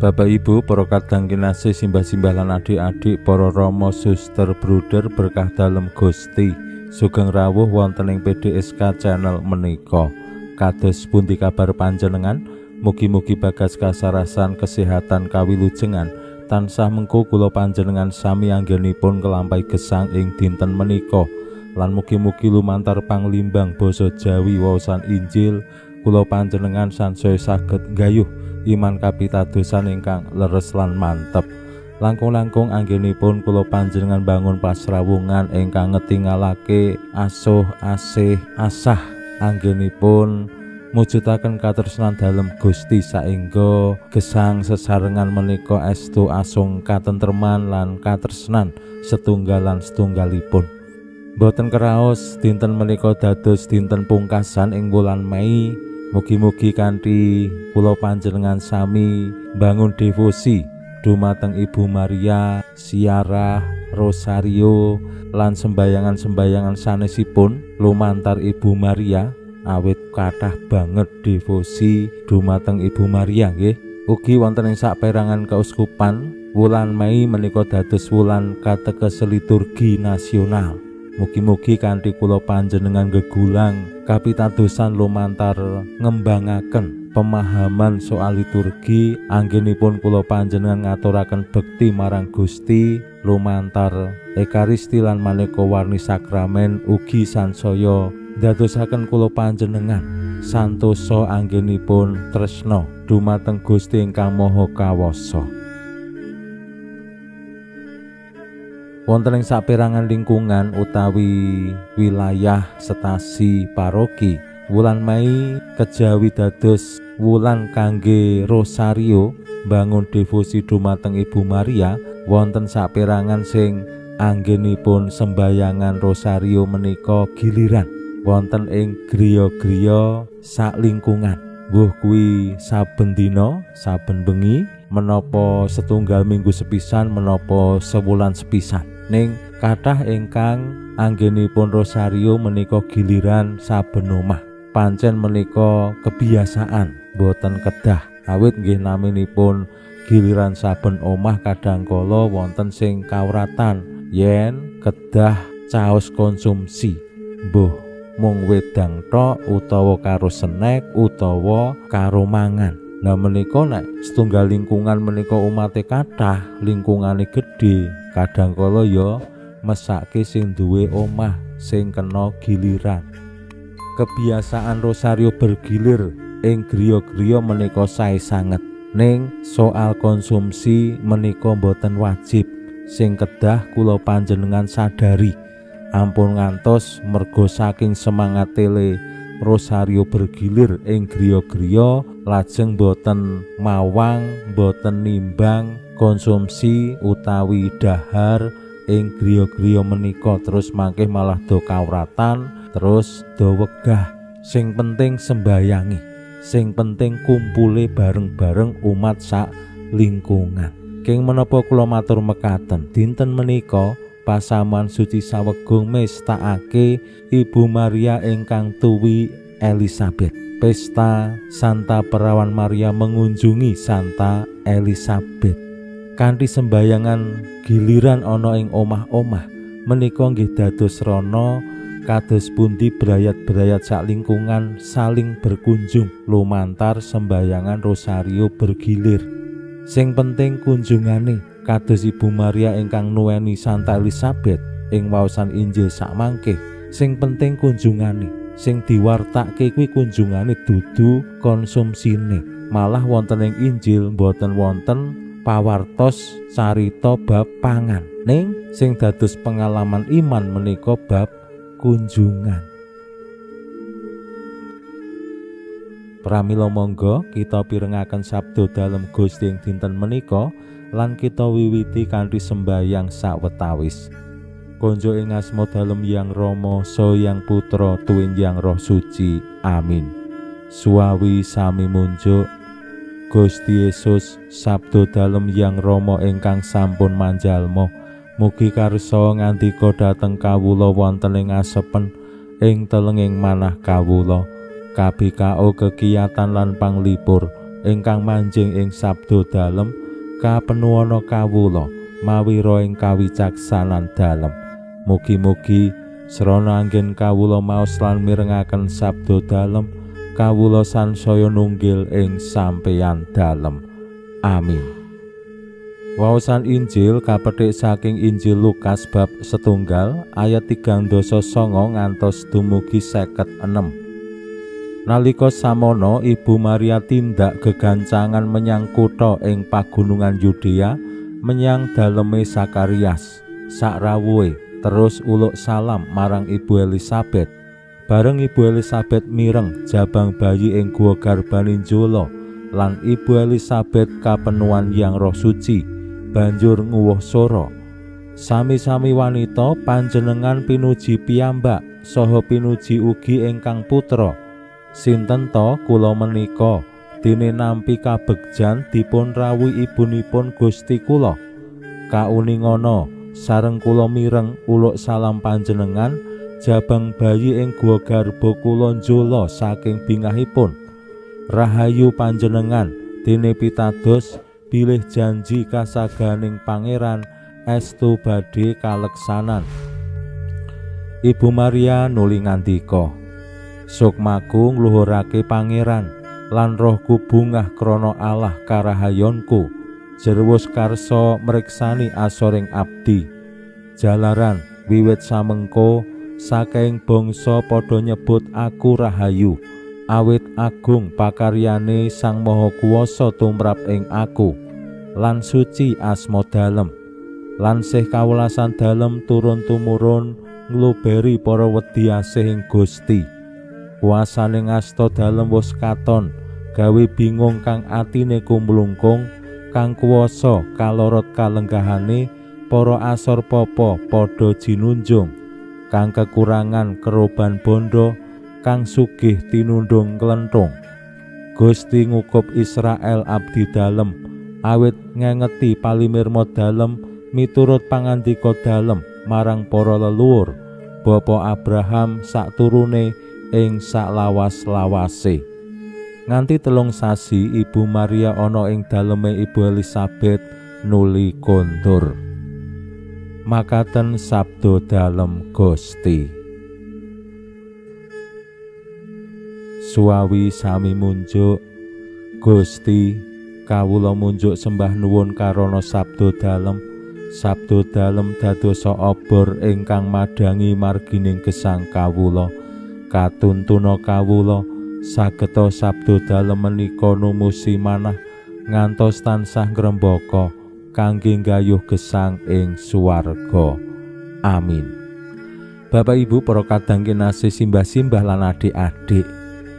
Bapak Ibu, para kadang kinasih, simbah-simbah lan adik-adik, para rama, suster, bruder, berkah dalem Gusti. Sugeng rawuh wonten ing PDSK channel menika. Kados pundi kabar panjenengan? Mugi-mugi bagas kasarasan kesehatan kawilujengan tansah mengko kula panjenengan sami anggenipun kelampahi gesang ing dinten menika. Lan mugi-mugi lumantar panglimbang basa Jawi waosan Injil kula panjenengan sansaya saged nggayuh iman kapitadosan ingkang leres lan mantep. Langkung-langkung anggenipun kula panjenengan bangun pasrawungan ingkang ngetingalake asuh asih asah anggenipun mujudaken katresnan dalem Gusti saengga gesang sesarengan menika estu asung katentreman lan katresnan setunggalan setunggalipun. Boten keraos dinten menika dados dinten pungkasan ing wulan Mei. Mugi-mugi kanthi kula panjenengan sami bangun devosi dumateng Ibu Maria, siarah, rosario lan sembayangan-sembayangan sanesipun lumantar Ibu Maria, awit kathah banget devosi dumateng Ibu Maria nggih. Ugi wonten ing saperangan keuskupan, wulan Mei menika dados wulan katekese liturgi nasional. Mugi-mugi kanthi kula panjenengan gegulang kapitadosan lumantar ngembangaken pemahaman soal liturgi anggenipun kula panjenengan ngaturaken bekti marang Gusti lumantar Ekaristi lan maneka warni sakramen ugi sansaya ndadosaken kula panjenengan santosa anggenipun tresna dumateng Gusti ingkang Maha Kawasa. Wonten ing saperangan lingkungan utawi wilayah stasi paroki, wulan Mei kejawi dados wulan kangge rosario bangun devosi dumateng Ibu Maria. Wonten saperangan sing anggenipun sembayangan rosario menika giliran wonten ing griya-griya sak lingkungan. Mbuh kuwi saben dina, saben bengi, menapa setunggal minggu sepisan, menapa sewulan sepisan. Ning kathah ingkang anggenipun rosario menika giliran saben omah. Pancen menika kebiasaan, boten kedah. Awit nggih naminipun giliran saben omah kadang kala wonten sing kawratan yen kedah caos konsumsi. Mbuh mung wedang tok utawa karo snack utawa karo mangan. Nah menika nek setunggal lingkungan menika umate kathah, lingkungane gedhe, kadang kala ya mesake sing duwe omah sing kena giliran. Kebiasaan rosario bergilir ing griya-griya menika sae sanget. Ning soal konsumsi menika boten wajib, sing kedah kula panjenengan sadari. Ampun ngantos mergo saking semangate le rosario bergilir ing griya-griya lajeng boten mawang, boten nimbang konsumsi utawi dahar ing griya-griya menika, terus mangke malah do kawratan, terus do wegah. Sing penting sembayangi, sing penting kumpule bareng-bareng umat sak lingkungan. Keng menapa kula matur mekaten, dinten menika pasamuan suci Sawegung mestakake Ibu Maria ingkang tuwi Elizabeth. Pesta Santa Perawan Maria mengunjungi Santa Elizabeth. Kanthi sembayangan giliran ana ing omah-omah menika nggih dados rana kados pundi brayat-brayat sak lingkungan saling berkunjung lumantar sembayangan rosario bergilir. Sing penting kunjungane kados Ibu Maria ingkang nuweni Santa Elizabeth ing waosan Injil sakmangke. Sing penting kunjungane, sing diwartake kuwi kunjungane dudu konsumsine. Malah wonten ing Injil boten wonten pawartos carita bab pangan. Ning sing dados pengalaman iman menika bab kunjungan. Pramila monggo kita pirengaken sabda dalem Gusti ing dinten menika lan kita wiwiti kanthi sembayang sawetawis. Konjo ing asma dalem Yang Rama saha Yang Putra tuwin Yang Roh Suci. Amin. Suwawi sami munjuk Gusti Yesus sabda dalem Yang Rama ingkang sampun manjalma, mugi karsa ngandika dhateng kawula wonten ing asepen ing telenging manah kawula. KBKO kekiyatan lan panglipur ingkang manjing ing sabda dalem kapenuwana kawula mawira ing kawicaksanan dalem. Mugi-mugi srana anggen kawula maos lan mirengaken sabda dalem, kawula sansaya nunggil ing sampeyan dalem. Amin. Waosan Injil kapethik saking Injil Lukas bab 1 ayat 39 ngantos dumugi 56. Nalika samono Ibu Maria tindak gegancangan menyang kutha ing pagunungan Yudea menyang daleme Zakarias. Sakrawuhe terus uluk salam marang Ibu Elizabeth. Bareng Ibu Elizabeth mireng jabang bayi ing guwa garbane njolo lan Ibu Elizabeth kapenuan Yang Roh Suci banjur nguwuh sora. Sami-sami wanita panjenengan pinuji piyambak saha pinuji ugi ingkang putra. Sinten ta kula menika dene nampi kabegjan dipun rawuhi ibunipun Gusti kula. Kauningana sareng kula mireng uluk salam panjenengan, jabang bayi ing guwa garba kula njolo saking bingahipun. Rahayu panjenengan dene pitados bilih janji kasaganing Pangeran estu badhe kaleksanan. Ibu Maria nuli ngandika, sukmaku ngluhurake Pangeran lan rohku bungah krana Allah karahayonku. Jerwus karsa mriksani asoring abdi. Jalaran wiwit samengko saking bangsa padha nyebut aku rahayu, awit agung pakaryane Sang Maha Kuwasa tumrap ing aku, lan suci asma dalem, lan sih kawelasan dalem turun tumurun ngluberi para wedi asih ing Gusti. Kuasane ngasta dalem wis katon gawe bingung kang atine kumlungkung, kang kuwasa kalorot kalenggahane para asor papa padha jinunjung, kang kekurangan keroban bondo, kang sugih tinundung klenthung. Gusti ngukup Israel abdi dalem, awit ngengeti palimirma dalem miturut pangandika dalem marang para leluhur Bapa Abraham sakturune ing saklawas-lawase. Nganti 3 sasi Ibu Maria ana ing daleme Ibu Elizabeth nuli kondur. Makaten sabda dalem Gusti. Suwawi sami munjuk Gusti, kawula munjuk sembah nuwun karana sabda dalem. Sabda dalem dadosa obor ingkang madhangi margining gesang kawula. Katuntuna kawula sageta sabda dalem menika numusi manah ngantos tansah ngrembaka kangge nggayuh gesang ing swarga. Amin. Bapak Ibu para kadang kinasih, simbah-simbah lan adik-adik,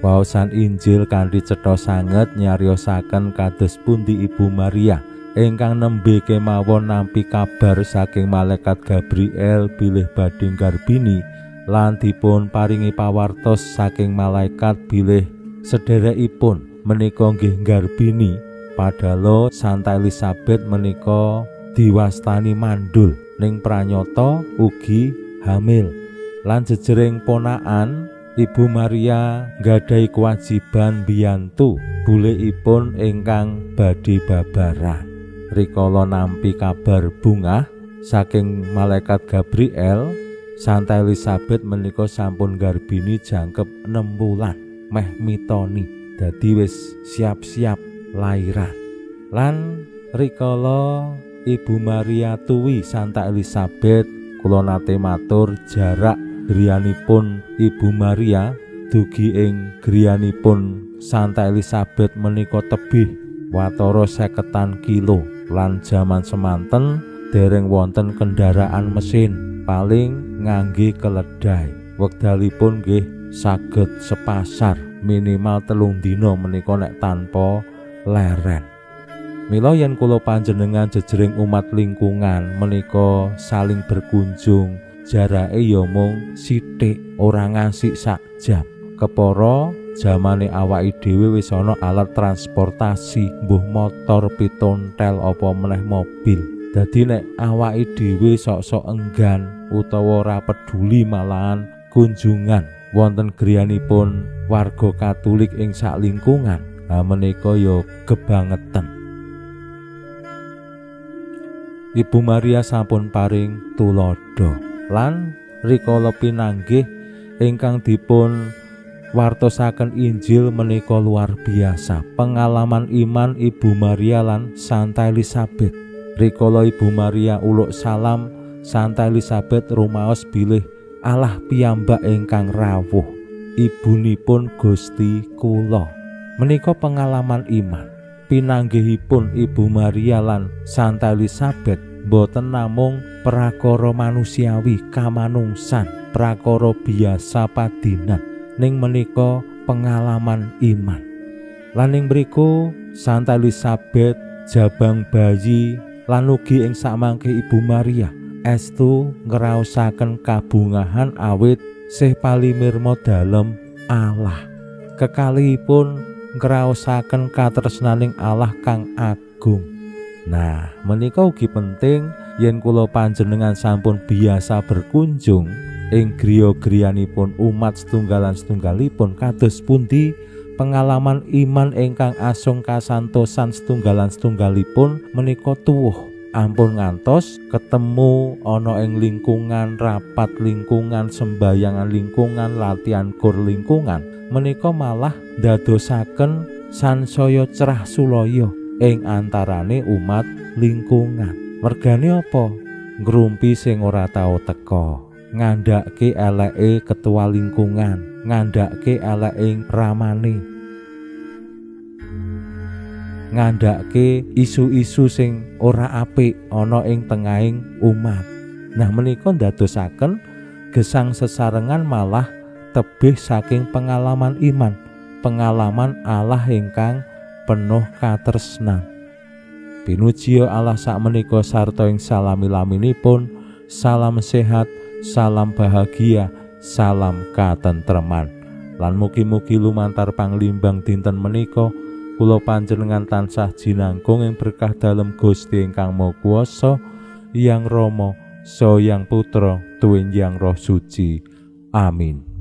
waosan Injil kanthi cetha sanget nyariosaken kados pundi Ibu Maria ingkang nembe kemawon nampi kabar saking malaikat Gabriel bilih badhe nggarbini lan dipun paringi pawartos saking malaikat bilih sederekipun menika nggih nggarbini. Padahal Santa Elizabeth menika diwastani mandul ning pranyata ugi hamil. Lan jejering ponakan Ibu Maria nggadahi kewajiban mbiyantu bulikipun ingkang badhe babaran. Rikala nampi kabar bungah saking malaikat Gabriel, Santa Elizabeth menika sampun garbini jangkep 6 wulan meh mitoni, dadi wis siap-siap lairan. Lan rikala Ibu Maria tuwi Santa Elizabeth, kula nate matur jarak griyanipun Ibu Maria dugi ing griyanipun Santa Elizabeth menika tebih watara 50 kilo. Lan jaman semanten dereng wonten kendaraan mesin, paling ngangge keledai. Wekdalipun nggih saged sepasar minimal 3 dina menika nek tanpa leren. Mila yen kula panjenengan jejering umat lingkungan menika saling berkunjung, Jarake ya mung sithik, ora ngasih sak jam. Kepara jamane awake dhewe wis ana alat transportasi, mbuh motor, pitontel, apa meneh mobil. Dadi nek awake dhewe sok-sok enggan utawa ora peduli malahan kunjungan wonten griyanipun warga Katolik ing sak lingkungan, ha menika ya kebangetan. Ibu Maria sampun paring tuladha lan rikala pinanggih ingkang dipun wartosaken Injil menika luar biasa. Pengalaman iman Ibu Maria lan Santa Elizabeth. Rikala Ibu Maria uluk salam, Santa Elizabeth rumaos bilih Allah piyambak ingkang rawuh, ibunipun Gusti kula. Menika pengalaman iman. Pinanggihipun Ibu Maria lan Santa Elizabeth boten namung prakara manusiawi kamanungsan, prakara biasa padinan, ning menika pengalaman iman. Lan ing mriku Santa Elizabeth jabang bayi lan ugi ing samangke Ibu Maria estu ngraosaken kabungahan awit sih palimirma dalem Allah. Kekalihipun ngraosaken katresnaning Allah kang agung. Nah, menika ugi penting yen kula panjenengan sampun biasa berkunjung ing griya-griyanipun umat setunggalan setunggalipun, kados pundi pengalaman iman ingkang asung kasantosan setunggalan setunggalipun menika tuwuh. Ampun ngantos ketemu ana ing lingkungan rapat lingkungan, sembayangan lingkungan, latihan kor lingkungan, menika malah ndadosaken sansaya cerah sulaya ing antarane umat lingkungan. Mergane apa? Ngrumpi sing ora tau teka, ngandhake eleke ketua lingkungan, ngandhake eleke ramane, ngandhake isu-isu sing ora apik ana ing tengahing umat. Nah, menika ndadosaken gesang sesarengan malah tebih saking pengalaman iman, pengalaman Allah ingkang penuh katresnan. Pinuji Allah sakmenika sarta ing salami-laminipun, salam sehat, salam bahagia, salam katentreman. Lan mugi-mugi lumantar panglimbang dinten menika kula panjenengan tansah jinangkung ing berkah dalem Gusti ingkang Maha Kuwasa, Hyang Rama, Saha Hyang Putra, tuwin Hyang Roh Suci. Amin.